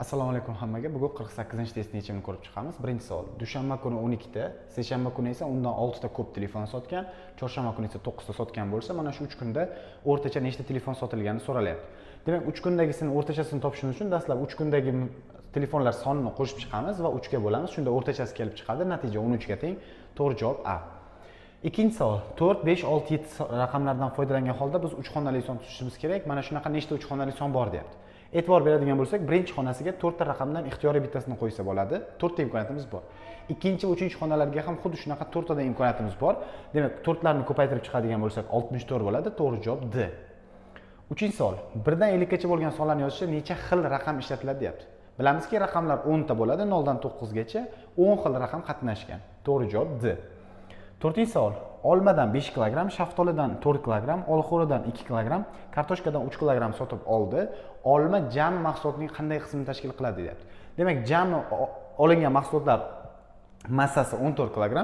Assalomu alaykum hammaga. Bugun 48-testni yechimini ko'rib chiqamiz. Birinchi savol. Dushanba kuni 12 ta, seshanba kuni esa undan 6 ta ko'p telefon sotgan, chorshanba kuni esa 9 ta sotgan bo'lsa, mana shu 3 kunda o'rtacha nechta telefon sotilgani so'ralyapti. Demak, 3 kundagisini o'rtachasini topishimiz uchun dastlab 3 kundagi telefonlar sonini qo'shib chiqamiz va 3 ga bo'lamiz. Shunda o'rtachasi kelib chiqadi. Natija 13 ga teng. To'g'ri javob A. Ikkinchi savol. 4, 5, 6, 7 raqamlardan foydalangan holda biz 3 xonali son tuzishimiz kerak. Mana shunaqa nechta 3 xonali son bor deyapti. E'tibor beradigan bo'lsak, birinchi xonasiga to'rtta raqamdan ixtiyoriy bittasini qo'ysa bo'ladi. To'rtta imkoniyatimiz bor. Ikkinchi va uchinchi xonalarga ham xuddi shunaqa to'rttadan imkoniyatimiz bor. Demak, to'rtlarni ko'paytirib chiqadigan bo'lsak, 64 bo'ladi. To'g'ri javob D. Uchinchi savol. 1 dan 50 gacha bo'lgan sonlarni yozishda necha xil raqam ishlatiladi deyapti. Bilamizki, raqamlar 10 ta bo'ladi, 0 dan 9 gacha 10 xil raqam qatnashgan. To'g'ri javob D. To'rtinchi savol. Olmadan 5 kg, shaftolidan 4 kg, olxo'ridan 2 kg, kartoshkadan 3 kg sotib oldi. Olma jami mahsulotning qanday qismini tashkil qiladi deyapti. Demak, jami olingan mahsulotlar massasi 14 kg,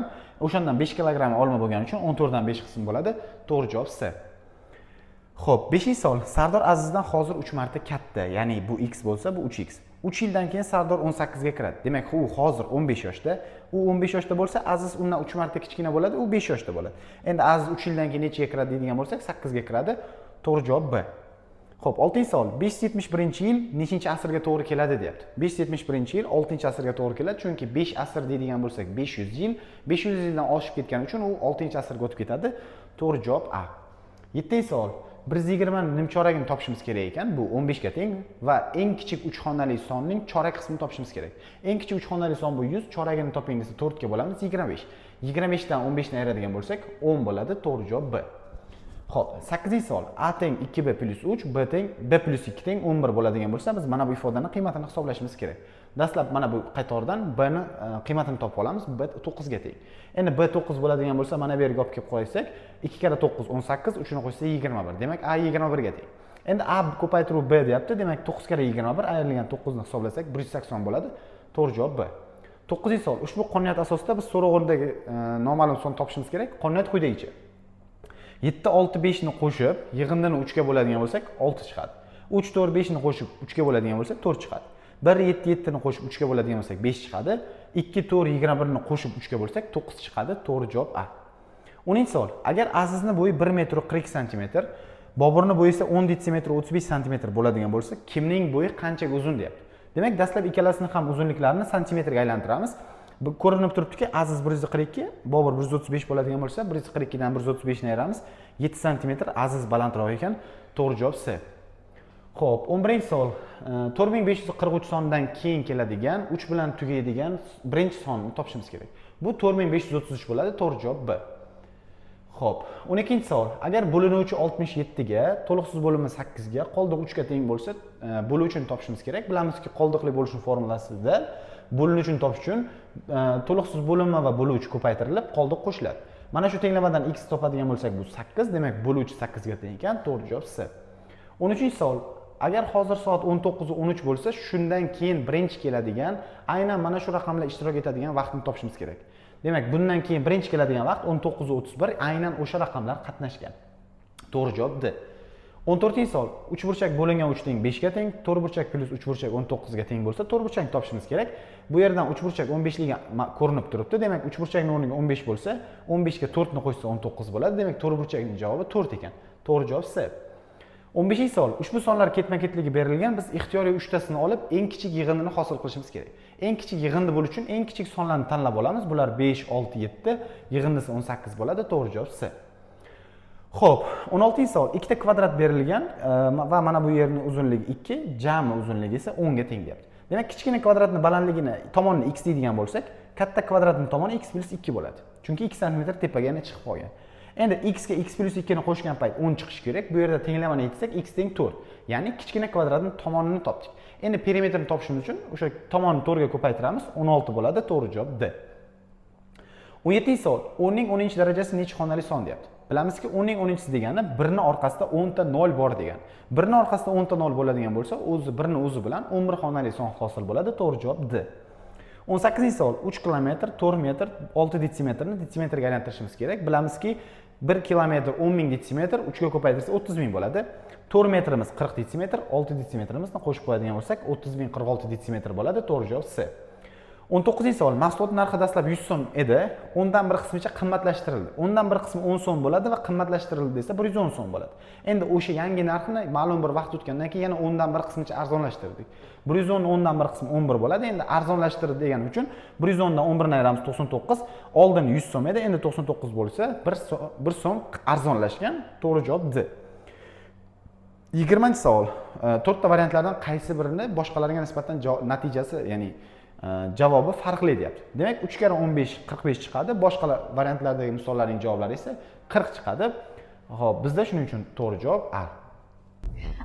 o'shandan 5 kg olma bo'lgani uchun 14 dan 5 qism bo'ladi. To'g'ri javob C. Xo'p, 5-savol. Sardor Azizdan hozir 3 marta katta, ya'ni bu x bo'lsa, bu 3x. 3 yildan keyin Sardor 18 ga kiradi. Demak, u hozir 15 yoshda. U 15 yoshda bo'lsa, Aziz undan 3 marta kichkina bo'ladi, u 5 yoshda bo'ladi. Endi Aziz 3 yildan keyin nechaga kiradi deydigan bo'lsak, 8 ga kiradi. To'g'ri javob B. Xo'p, 6-savol. 571-yil nechinchi asrga to'g'ri keladi deyapti. 571-yil 6-asrga to'g'ri keladi, chunki 5 asr deydigan bo'lsak 500 yil, 500 yildan oshib ketgani uchun u 6-asrga o'tib ketadi. To'g'ri javob A. 7-savol. 120 nimchoragini topishimiz kerak ekan, bu 15 ga teng va eng kichik 3 xonali sonning chorak qismini topishimiz kerak. Eng kichik 3 xonali son bu 100, choragini toping desa 4 ga bo'lamiz, 25. 25 dan 15 ni ayiradigan bo'lsak 10 bo'ladi. To'g'ri javob B. Xo'p, 8-savol. A teng 2b plus 3, B teng B plus 2 teng 11 bo'ladigan bo'lsa, biz mana bu ifodani qiymatini hisoblashimiz kerak. Dastlab mana bu qatordan B ni qiymatini topib olamiz. B 9 ga teng. Endi B 9 bo'ladigan bo'lsa, mana bu yerga olib kelib qo'ysak, 2 karra 9 18, 3 ni qo'shsa 21. Demak, A 21 ga teng. Endi A ko'paytiruv B deyapti. Demak, 9 karra 21 ayrilgan 9 ni hisoblasak 180 bo'ladi. To'g'ri javob B. 9-savol. Ushbu qonuniyat asosida biz so'roq o'rnidagi noma'lum son topishimiz kerak. Qonuniyat quyidagicha. 7, 6, 5 ni qo'shib, yig'indini 3 ga bo'ladigan bo'lsak, 6 chiqadi. 3, 4, 5 ni qo'shib 3 ga bo'ladigan bo'lsak, 4 chiqadi. 1, 7, 7 ni qo'shib 3 ga bo'ladigan bo'lsak, 5 chiqadi. 2, 4, 21 ni qo'shib 3 ga bo'lsak, 9 chiqadi. To'g'ri javob A. 10-savol. Agar Azizni bo'yi 1 metr 42 santimetr, Boburni bo'yi esa 10 detsimetr 35 santimetr bo'ladigan bo'lsa, kimning bo'yi qanchaga uzun deyapti. Demak, dastlab ikkalasini ham uzunliklarini santimetrga aylantiramiz. Bu ko'rinib turibdiki, Aziz 142, Bobur 135 bo'ladigan bo'lsa, 142 dan 135 ni ayiramiz. 7 santimetr Aziz balandroq ekan. To'g'ri javob C. Xo'p, 11-savol. 4543 sonidan keyin keladigan 3 bilan tugaydigan birinchi sonni topishimiz kerak. Bu 4533 bo'ladi. To'g'ri javob B. Xo'p, 12-savol. Agar bo'linuvchi 67 ga, to'liqsiz bo'limi 8 ga, qoldiq 3 ga teng bo'lsa, bo'luvchini topishimiz kerak. Bilamizki, qoldiqli bo'lishni formulasida bo'linuvchini topish uchun to'liqsiz bo'linma va bo'luvchi ko'paytirilib, qoldiq qo'shiladi. Mana shu tenglamadan x topadigan bo'lsak, bu 8, demak, bo'luvchi 8 ga teng ekan. To'g'ri javob C. 13-savol. Agar hozir soat 19:13 bo'lsa, shundan keyin birinchi keladigan, aynan mana shu raqamlar ishtirok etadigan vaqtni topishimiz kerak. Demak, bundan keyin birinchi keladigan vaqt 19:31, aynan o'sha raqamlar qatnashgan. To'g'ri javob D. 14-savol. Uchburchak bo'lingan 3 teng 5 ga teng, to'rtburchak plyus uchburchak 19 ga teng bo'lsa, to'rtburchakni topishimiz kerak. Bu yerdan uchburchak 15 ligi ko'rinib turibdi. Demak, uchburchakning o'rniga 15 bo'lsa, 15 ga 4 ni qo'shsa 19 bo'ladi. Demak, to'rtburchakning javobi 4 ekan. To'g'ri javob C. 15-savol. Ushbu sonlar ketma-ketligi berilgan. Biz ixtiyoriy uchtasini olib, eng kichik yig'indini hosil qilishimiz kerak. Eng kichik yig'indi bo'lish uchun eng kichik sonlarni tanlab olamiz. Bular 5, 6, 7, yig'indisi 18 bo'ladi. To'g'ri javob C. Xo'p, 16-savol. Ikkita kvadrat berilgan va mana bu yerning uzunligi 2, jami uzunligi esa 10 ga teng deyapti. Demak, kichkina kvadratning balandligini tomonini x deydigan bo'lsak, katta kvadratning tomoni x plus 2 bo'ladi. Chunki 2 sm tepaga yana chiqib qolgan. Endi x ga x plus 2 ni qo'shgan payt 10 chiqishi kerak. Bu yerda tenglamani yechsak, x teng 4. Ya'ni kichkina kvadratning tomonini topdik. Endi perimetrni topishimiz uchun o'sha tomonni 4 ga ko'paytiramiz, 16 bo'ladi. To'g'ri javob D. 17-savol. 10 ning 10 darajasi necha xonali son deyapti. Bilamizki, 10 ning 10-chisi degani birni orqasida 10 ta 0 bor degani. Birni orqasida 10 ta 0 bo'ladigan bo'lsa, o'zi birni o'zi bilan 11 xonali son hosil bo'ladi. To'g'ri javob D. 18-savol. 3 kilometr, 4 metr, 6 detsimetrni detsimetrga aylantirishimiz kerak. Bilamizki, 1 kilometr 10 ming detsimetr, 3 ga ko'paytirsa 30 ming bo'ladi. 4 metrimiz 40 detsimetr, 6 detsimetrimizni qo'shib qo'yadigan bo'lsak, 30 ming 46 detsimetr bo'ladi. To'g'ri javob C. 19-savol. Mahsulot narxi dastlab 100 so'm edi, o'ndan bir qismicha qimmatlashtirildi. O'ndan bir qismi 10 so'm bo'ladi va qimmatlashtirildi desa, 110 so'm bo'ladi. Endi o'sha yangi narxni ma'lum bir vaqt o'tgandan keyin yana o'ndan bir qismicha arzonlashtirdik. 110 o'ndan bir qismi 11 bo'ladi. Endi arzonlashtirdi degani uchun 110 dan 11 ni ayiramiz, 99. Oldin 100 so'm edi, endi 99 bo'lsa, 1 so'm arzonlashgan. To'g'ri javob D. 20-savol. To'rtta variantlardan qaysi birini boshqalarga nisbatan natijasi, ya'ni javobi farqli deyapti. Demak, 3 karra 15, 45 chiqadi. Boshqa variantlardagi misollarning javoblari esa 40 chiqadi. Xo'p, bizda shuning uchun to'g'ri javob A.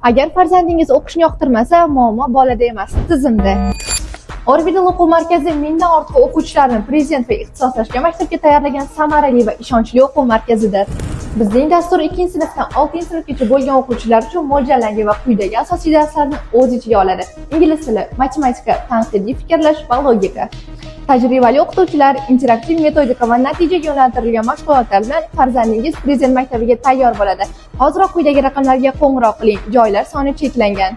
Agar farzandingiz o'qishni yoqtirmasa, muammo bolada emas, tizimda. Orbital o'quv markazi mingdan ortiq o'quvchilarni prezident va ixtisoslashgan maktabga tayyorlagan samarali va ishonchli o'quv markazidir. Bizning dastur 2-sinfdan 6-sinfgacha bo'lgan o'quvchilar uchun mo'ljallangan va quyidagi asosiy darslarni o'z ichiga oladi: ingliz tili, matematika, tanqidiy fikrlash va logika. Tajribali o'qituvchilar, interaktiv metodika va natijaga yo'naltirilgan mashg'ulotlar bilan farzandingiz prezident maktabiga tayyor bo'ladi. Hoziroq quyidagi raqamlarga qo'ng'iroq qiling. Joylar soni cheklangan.